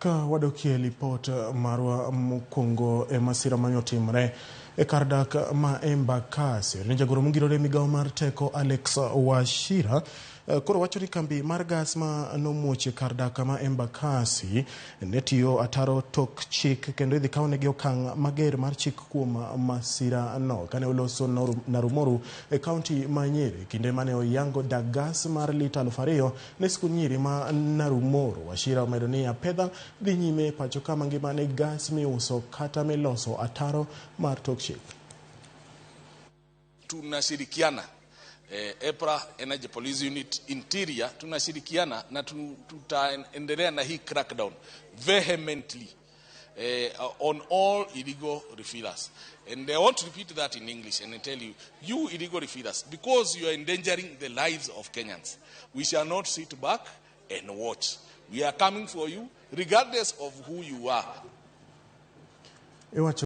Ka wadokie lipot marwa mokwongo e masira mane otimore e kar dak ma Embakasi, ni jagoro mongirore e migawo mar teko Alex Wachira koro wacho ni kambi mar gas ma nomuoch e kar dak ma Embakasi ne tiyo ataro tok chik kendo idhi kawnegi okang' mager mar chik kuom masira no. Kane oloso Narumoru e kaunti ma Nyeri kinde mane oyango dag gas mar lita 2000 ne skund nyiri ma Narumoru, Wachira omedo ni apedha dhi nyime pacho ka mangima ne gas miuso kata miloso ataro mar tok chik. Tunashirikiana EPRA, Energy Police Unit, Interior, tunashirikiana na tutaendelea na hii crackdown vehemently on all illegal refillers. And I want to repeat that in English and I tell you, you illegal refillers, because you are endangering the lives of Kenyans, we shall not sit back and watch. We are coming for you, regardless of who you are. Iwacho